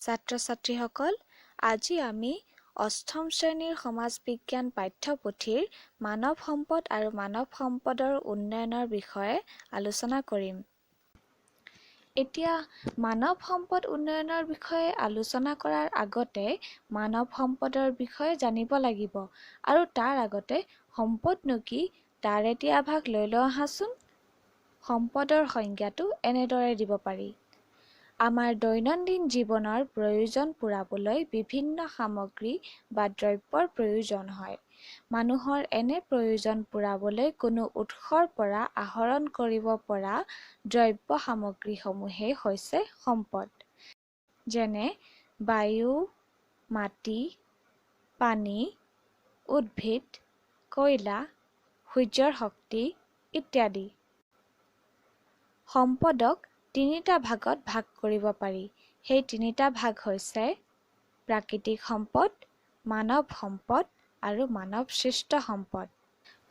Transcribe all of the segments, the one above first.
ছাত্ৰ-ছাত্ৰীসকল, আজি আমি অষ্টম শ্ৰেণীৰ সমাজ বিজ্ঞান পাঠ্যপুথিৰ মানৱ সম্পদ আৰু মানৱ সম্পদৰ উন্নয়নৰ বিষয়ে আলোচনা কৰিম। এতিয়া মানৱ সম্পদ উন্নয়নৰ বিষয়ে আলোচনা কৰাৰ আগতে মানৱ সম্পদৰ বিষয়ে জানিব লাগিব আৰু তাৰ আগতে সম্পদনো কি তাৰ এটি আভাস লৈ লওঁ আহাচোন। সম্পদৰ সংজ্ঞাটো এনেদৰে দিব পাৰি। আমাৰ দৈনন্দিন জীৱনৰ প্ৰয়োজন পূৰাবলৈ বিভিন্ন সামগ্ৰী বা দ্ৰব্যৰ প্ৰয়োজন হয়। মানুহৰ এনে প্ৰয়োজন পূৰাবলৈ কোনো উৎসৰ পৰা আহৰণ কৰিব পৰা দ্ৰব্য সামগ্ৰীসমূহেই হৈছে সম্পদ। যেনে বায়ু, মাটি, পানী, উদ্ভিদ, কয়লা, সূৰ্যৰ শক্তি ইত্যাদি। সম্পদক তিনিটা ভাগত ভাগ কৰিব পাৰি। সেই তিনিটা ভাগ হৈছে প্ৰাকৃতিক সম্পদ, মানৱ সম্পদ আৰু মানৱসৃষ্ট সম্পদ।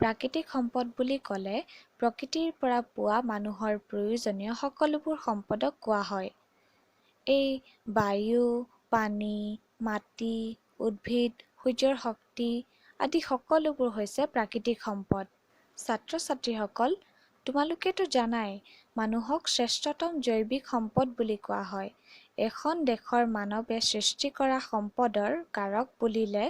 প্ৰাকৃতিক সম্পদ বুলি ক'লে প্ৰকৃতিৰ পৰা পোৱা মানুহৰ প্ৰয়োজনীয় সকলোবোৰ সম্পদক কোৱা হয়। এই বায়ু, পানী, মাটি, উদ্ভিদ, সূৰ্যৰ শক্তি আদি সকলোবোৰ হৈছে প্ৰাকৃতিক সম্পদ। ছাত্ৰ-ছাত্ৰীসকল, তোমালোকেতো জানাই মানুহক শ্ৰেষ্ঠতম জৈৱিক সম্পদ বুলি কোৱা হয়। এখন দেশৰ মানৱে সৃষ্টি কৰা সম্পদৰ কাৰক বুলিলে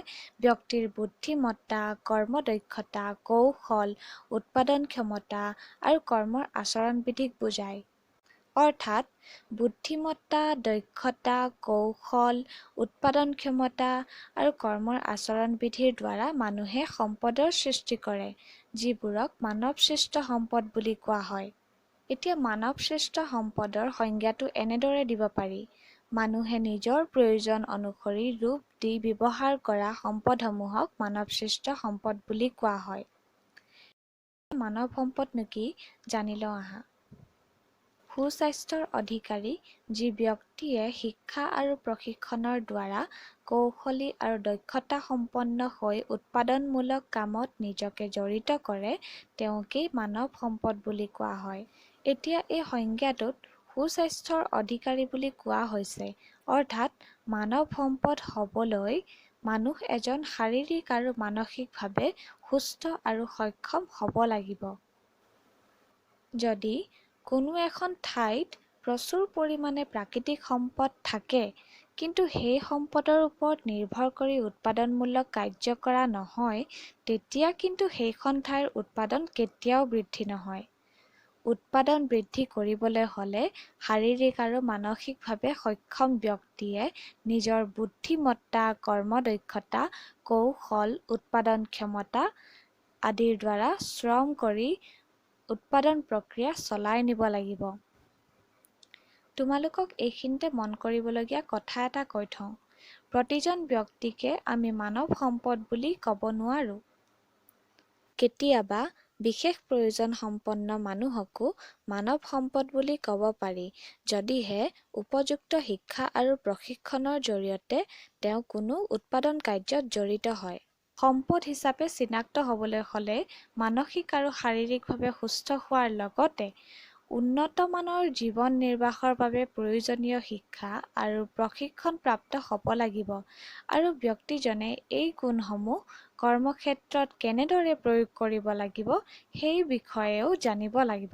ব্যক্তিৰ বুদ্ধিমত্তা, কৰ্মদক্ষতা, কৌশল, উৎপাদন ক্ষমতা আৰু কৰ্মৰ আচৰণবিধিক বুজায়। অৰ্থাৎ বুদ্ধিমত্তা, দক্ষতা, কৌশল, উৎপাদন ক্ষমতা আৰু কৰ্মৰ আচৰণবিধিৰ দ্বাৰা মানুহে সম্পদৰ সৃষ্টি কৰে, যিবোৰক মানৱসৃষ্ট সম্পদ বুলি কোৱা হয়। এতিয়া মানৱসৃষ্ট সম্পদৰ সংজ্ঞাটো এনেদৰে দিব পাৰি। মানুহে নিজৰ প্ৰয়োজন অনুসৰি ৰূপ দি ব্যৱহাৰ কৰা সম্পদসমূহক মানৱসৃষ্ট সম্পদ বুলি কোৱা হয়। মানৱ সম্পদনো কি জানি লওঁ আহা। সুস্বাস্থ্যৰ অধিকাৰী যি ব্যক্তিয়ে শিক্ষা আৰু প্ৰশিক্ষণৰ দ্বাৰা কৌশলী আৰু দক্ষতা সম্পন্ন হৈ উৎপাদনমূলক কামত নিজকে জড়িত কৰে, তেওঁকেই মানৱ সম্পদ বুলি কোৱা হয়। এতিয়া এই সংজ্ঞাটোত সুস্বাস্থ্যৰ অধিকাৰী বুলি কোৱা হৈছে, অৰ্থাৎ মানৱ সম্পদ হ'বলৈ মানুহ এজন শাৰীৰিক আৰু মানসিকভাৱে সুস্থ আৰু সক্ষম হ'ব লাগিব। যদি কোনো এখন ঠাইত প্ৰচুৰ পৰিমাণে প্ৰাকৃতিক সম্পদ থাকে, কিন্তু সেই সম্পদৰ ওপৰত নিৰ্ভৰ কৰি উৎপাদনমূলক কাৰ্য কৰা নহয়, তেতিয়া কিন্তু সেইখন ঠাইৰ উৎপাদন কেতিয়াও বৃদ্ধি নহয়। উৎপাদন বৃদ্ধি কৰিবলৈ হ'লে শাৰীৰিক আৰু মানসিকভাৱে সক্ষম ব্যক্তিয়ে নিজৰ বুদ্ধিমত্তা, কৰ্মদক্ষতা, কৌশল, উৎপাদন ক্ষমতা আদিৰ দ্বাৰা শ্ৰম কৰি উৎপাদন প্ৰক্ৰিয়া চলাই নিব লাগিব। তোমালোকক এইখিনিতে মন কৰিবলগীয়া কথা এটা কৈ থওঁ। প্ৰতিজন ব্যক্তিকে আমি মানৱ সম্পদ বুলি ক'ব নোৱাৰোঁ। কেতিয়াবা বিশেষ প্ৰয়োজন সম্পন্ন মানুহকো মানৱ সম্পদ বুলি ক'ব পাৰি, যদিহে উপযুক্ত শিক্ষা আৰু প্ৰশিক্ষণৰ জৰিয়তে তেওঁ কোনো উৎপাদন কাৰ্যত জড়িত হয়। সম্পদ হিচাপে চিনাক্ত হ'বলৈ হ'লে মানসিক আৰু শাৰীৰিকভাৱে সুস্থ হোৱাৰ লগতে উন্নত মানৰ জীৱন নিৰ্বাহৰ বাবে প্ৰয়োজনীয় শিক্ষা আৰু প্ৰশিক্ষণ প্ৰাপ্ত হ'ব লাগিব আৰু ব্যক্তিজনে এই গুণসমূহ কৰ্মক্ষেত্ৰত কেনেদৰে প্ৰয়োগ কৰিব লাগিব সেই বিষয়েও জানিব লাগিব।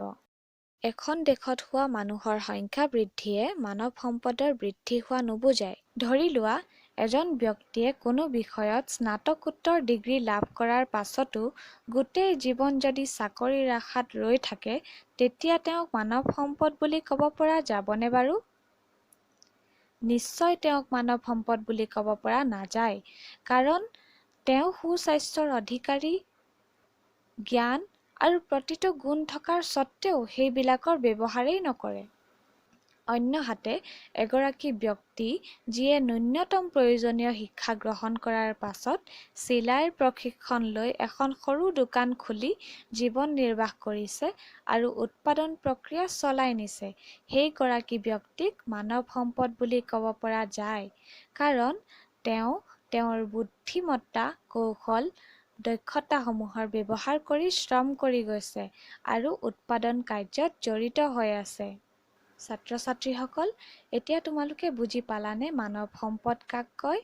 এখন দেশত হোৱা মানুহৰ সংখ্যা বৃদ্ধিয়ে মানৱ সম্পদৰ বৃদ্ধি হোৱা নুবুজায়। ধৰি লোৱা এজন ব্যক্তিয়ে কোনো বিষয়ত স্নাতকোত্তৰ ডিগ্ৰী লাভ কৰাৰ পাছতো গোটেই জীৱন যদি চাকৰিৰ আশাত ৰৈ থাকে, তেতিয়া তেওঁক মানৱ সম্পদ বুলি ক'ব পৰা যাবনে বাৰু? নিশ্চয় তেওঁক মানৱ সম্পদ বুলি ক'ব পৰা নাযায়, কাৰণ তেওঁ সুস্বাস্থ্যৰ অধিকাৰী, জ্ঞান আৰু প্ৰতিটো গুণ থকাৰ স্বত্তেও সেইবিলাকৰ ব্যৱহাৰেই নকৰে। অন্যহাতে এগৰাকী ব্যক্তি যিয়ে ন্যূনতম প্ৰয়োজনীয় শিক্ষা গ্ৰহণ কৰাৰ পাছত চিলাইৰ প্ৰশিক্ষণ লৈ এখন সৰু দোকান খুলি জীৱন নিৰ্বাহ কৰিছে আৰু উৎপাদন প্ৰক্ৰিয়া চলাই নিছে, সেইগৰাকী ব্যক্তিক মানৱ সম্পদ বুলি ক'ব পৰা যায়, কাৰণ তেওঁ তেওঁৰ বুদ্ধিমত্তা, কৌশল, দক্ষতাসমূহৰ ব্যৱহাৰ কৰি শ্ৰম কৰি গৈছে আৰু উৎপাদন কাৰ্যত জড়িত হৈ আছে। ছাত্ৰ ছাত্ৰীসকল, এতিয়া তোমালোকে বুজি পালানে মানৱ সম্পদ কাক কয়?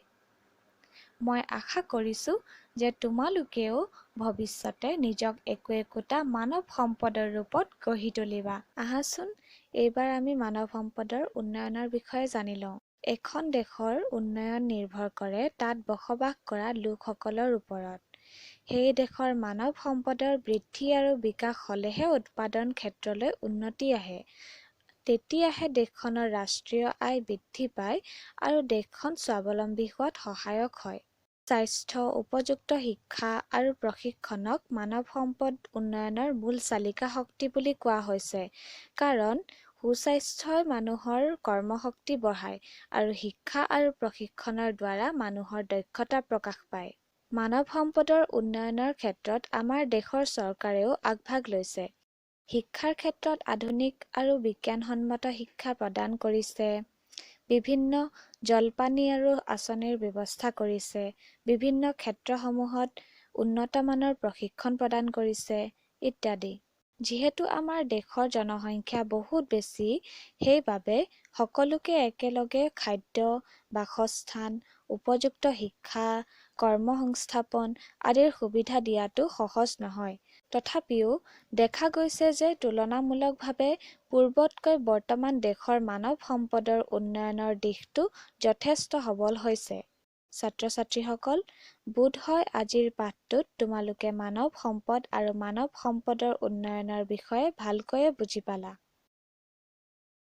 মই আশা কৰিছোঁ যে তোমালোকেও ভৱিষ্যতে নিজক একো একোটা মানৱ সম্পদৰ ৰূপত গঢ়ি তুলিবা। আহাচোন, এইবাৰ আমি মানৱ সম্পদৰ উন্নয়নৰ বিষয়ে জানি লওঁ। এখন দেশৰ উন্নয়ন নিৰ্ভৰ কৰে তাত বসবাস কৰা লোকসকলৰ ওপৰত। সেই দেশৰ মানৱ সম্পদৰ বৃদ্ধি আৰু বিকাশ হ'লেহে উৎপাদন ক্ষেত্ৰলৈ উন্নতি আহে। তেতিয়াহে দেশখনৰ ৰাষ্ট্ৰীয় আয় বৃদ্ধি পায় আৰু দেশখন স্বাৱলম্বী হোৱাত সহায়ক হয়। স্বাস্থ্য, উপযুক্ত শিক্ষা আৰু প্ৰশিক্ষণক মানৱ সম্পদ উন্নয়নৰ মূল চালিকা শক্তি বুলি কোৱা হৈছে, কাৰণ সুস্বাস্থ্যই মানুহৰ কৰ্মশক্তি বঢ়ায় আৰু শিক্ষা আৰু প্ৰশিক্ষণৰ দ্বাৰা মানুহৰ দক্ষতা প্ৰকাশ পায়। মানৱ সম্পদৰ উন্নয়নৰ ক্ষেত্ৰত আমাৰ দেশৰ চৰকাৰেও আগভাগ লৈছে। শিক্ষাৰ ক্ষেত্ৰত আধুনিক আৰু বিজ্ঞানসন্মত শিক্ষা প্ৰদান কৰিছে, বিভিন্ন জলপানি আৰু আঁচনিৰ ব্যৱস্থা কৰিছে, বিভিন্ন ক্ষেত্ৰসমূহত উন্নতমানৰ প্ৰশিক্ষণ প্ৰদান কৰিছে ইত্যাদি। যিহেতু আমাৰ দেশৰ জনসংখ্যা বহুত বেছি, সেইবাবে সকলোকে একেলগে খাদ্য, বাসস্থান, উপযুক্ত শিক্ষা, কৰ্মসংস্থাপন আদিৰ সুবিধা দিয়াটো সহজ নহয়। তথাপিও দেখা গৈছে যে তুলনামূলকভাৱে পূৰ্বতকৈ বৰ্তমান দেশৰ মানৱ সম্পদৰ উন্নয়নৰ দিশটো যথেষ্ট সবল হৈছে। ছাত্ৰ ছাত্ৰীসকল, বোধহয় আজিৰ পাঠটোত তোমালোকে মানৱ সম্পদ আৰু মানৱ সম্পদৰ উন্নয়নৰ বিষয়ে ভালকৈয়ে বুজি পালা।